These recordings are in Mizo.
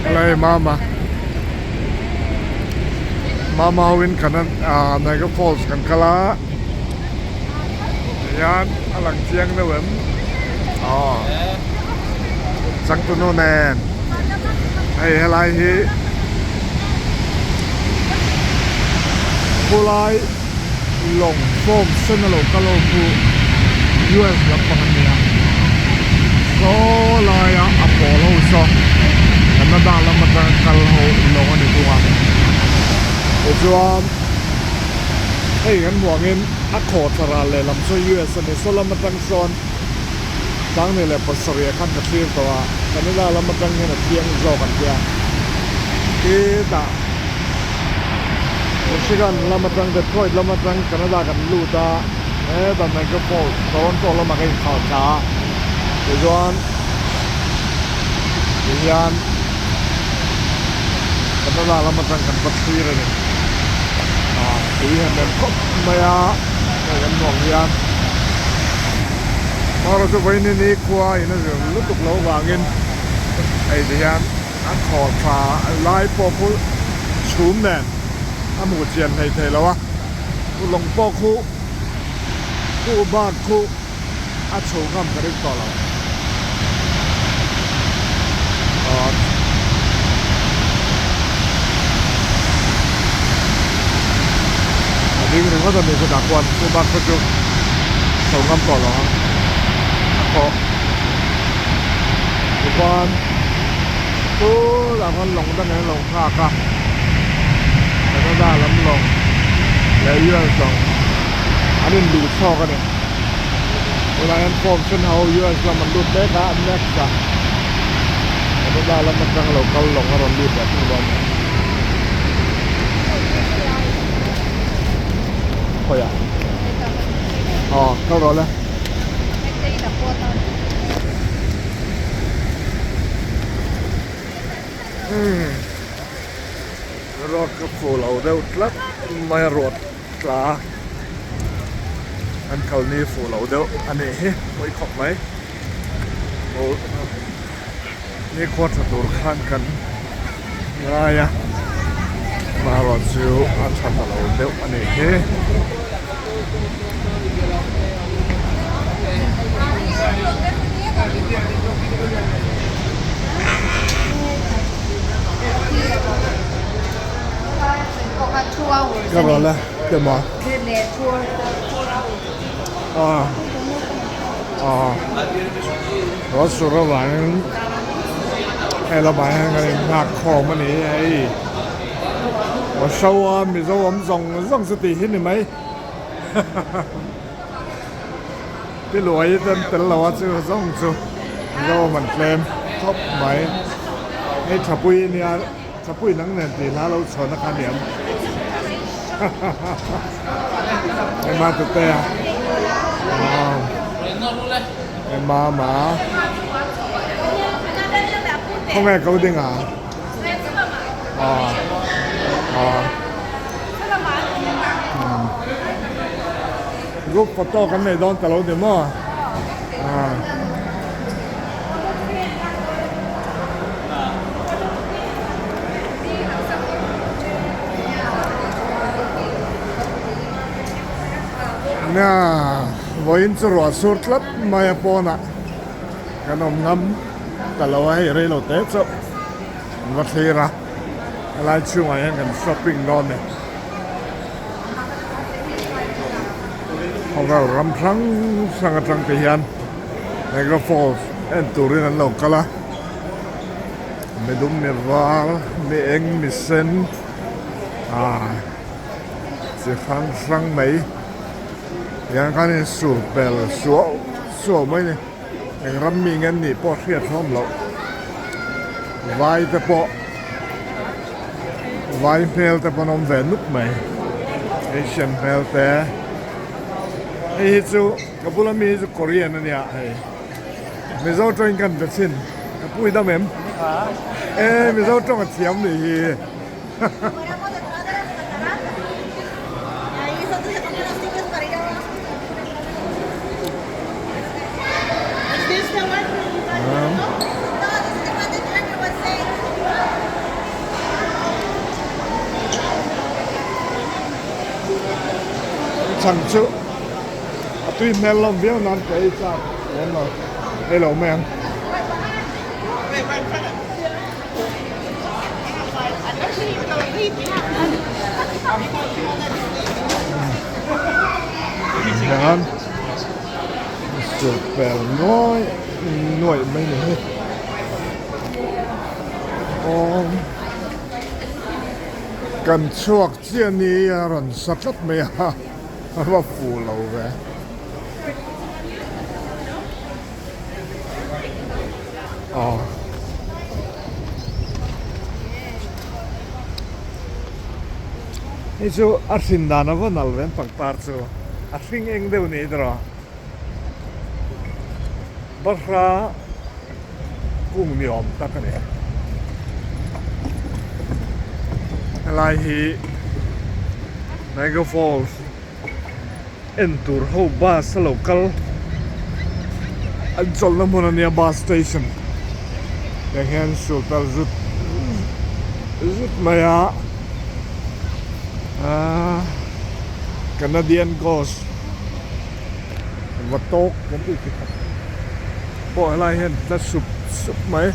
Helai mama mama hoin kan ah Niagara Falls kan kal a tihian a lang chiang deuh em aw changtunu nen hei helai hi khulai lawng form sen a lo kal ho khu US lampang an ni a saw laia a pawl ho saw Canada lam atanga kal ho lawng a ni thung a tichuan hei kan hmuh angin a khaw thla ral lehlam saw US a ni saw lam atang sawn Sanghnih leh pasarih ah khan ka thlir tawh a Canada lam atang hian a thiang zawk an tia khitah Michigan lam atang Detroit lam atang Canada kan lut a hetah Niagara Falls Toronto lamah ka inkhal thla a tichuan tihian Canada lam atang kan va thlir a ni ah tui han nem khawp mai a hei kan hmuh ang hian Mara chu vawiin ni khua in a zir lutuk lo vangin hei tihian A thaw tha lai pawh khu chhum nen a hmuh chian hlei thei lo a, lawng pawh khu khu bak khu a chho ngam ka ring tawh lo. A ding ringawt a ni chutah khuan khu bak kha chu chho ngam tawh lo ang a thaw tichuan. Chulah khan lawng dang in a lo nghak a, Canada lam lawng leh US lawng an in luh chhawk a ni. Tunah hian form sen ho US lam an lut mek a, an next a, Canada lam atang lo kal lawng a rawn lut leh thung dawn a ni. Khawiah? Aw kal rawh le. Road ka fuh lo deuh tlat mai a road tla an kal ni fuh lo deuh a nih hi pawi khawp mai nikhua tha tur khan kan ngai a marawh chu a tha ta lo deuh a nih hi. Ka rawn la ke maw ah ah ruah sur avangin hei lamah hian kan innghak khawm a ni hei Oshawa Mizo awm zawng zawng chu tih hi ni mai. Ti luai ten tel lo a chu zawng chu Mizo man tlem khawp mai. Hei Thapui nia Thapui nang nen tih hla lo chhuahna kha aniam. Ema tute a Ema ma khawnge ko ding a. Group photo kan nei dawn ta lo ni maw? Nia vawiin chu ruah sur tlat mai a pawnah kan awm ngam ta lo a hei rei lo te chauh. An va thlir a, helai chhungah hian kan shopping dawn a ni. Khawvel ram hrang hrang atang te hian Niagara Falls en turin an lo kal a, mi dum mi var mi eng mi sen ah chi hrang hrang mai hian khan in sur pel suau suau mai a ni. Eng ram mi nge an nih pawh hriat hlawm loh. Vai te pawh vai hmel te pawh an awm ve nuk mai. Asian hmel te. Hei hi chu ka bula mi hi chu Korean a nia hei. Mizo tawngin kan be thin. Ka pui dam em? E Mizo tawng a thiam nih hi. Chhang chu a tui hmel lawm viau nan ka ei chak lem lo, ei lo mai ang. Hian sulhpel nuai nuaih mai ni hi awm kan chhuak chiah ni a rawn sa tlat mai a a va fuh lo ve. Aw. Hei chu a hrin dan a va nal ve an pangpar chu a hring eng deuh ni tawh Bahra kung ni awm tak a ni. Helai hi Niagara Falls. En tur ho bus a lo kal an chawlhna hmun a nia bus station tiang hian sul pel zut zut mai a ahh Canadian ghost va tawk kan tih chi khat pawh helai hian tla sup sup mai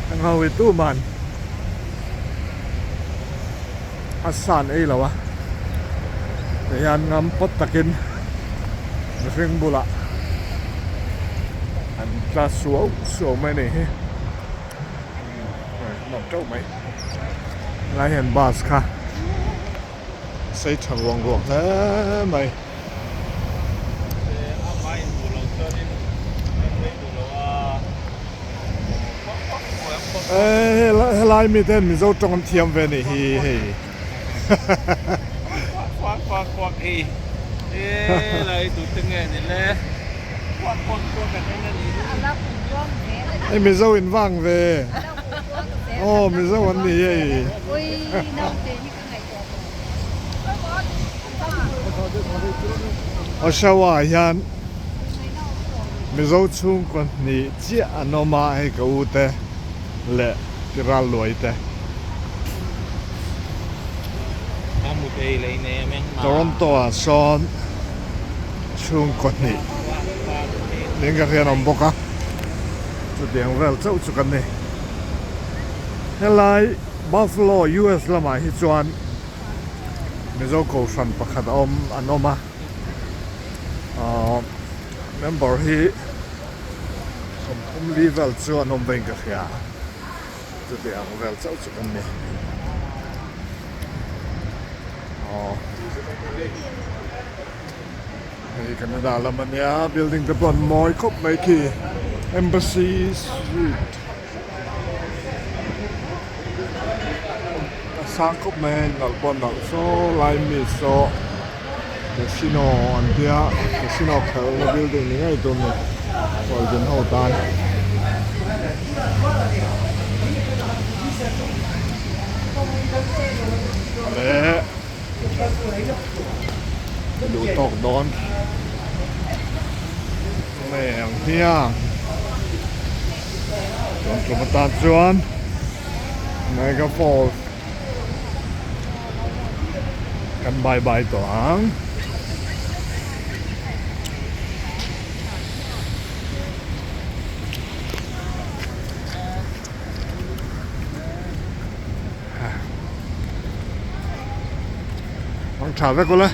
heng ho hi tuman. A san ei lo a tah hian ngam pawt takin mihring bulah an tla suau suau mai a nih hi nuam teuh mai helai hian bus kha sei tha ruang ruang hle mai. Helai mi ten Mizo tawng an thiam ve nih hi hei. Hei Mizo in vang ve. Aw Mizo an ni hei. Oshawa ah hian Mizo chhungkaw hnih chiah an awm a, hei ka u te leh Tiral Luai te. Toronto ah sawn chhungkaw hnih ning ka hriat awm bawk a, chutiang vel chauh chu kan ni. Helai. Buffalo, US lamah hi chuan Mizo Kohhran pakhat a awm an awm a, ahh member hi 30 li vel chu an awm veiin ka hria, chuti ang vel chauh chu kan ni. Aw hei Canada lam a nia building te pawh an mawi khawp mai khi Embassy Suite. A sang khawp mai a nalh pawh a nalh saw lai mi saw casino an tia casino khelhna building ni ngei tur ni khualzin ho tan. Leh duh tawk dawn mai ang hian. Chuan tlum atan chuan Niagara Falls kan bye bye tawh ang. Mang tha vek ula.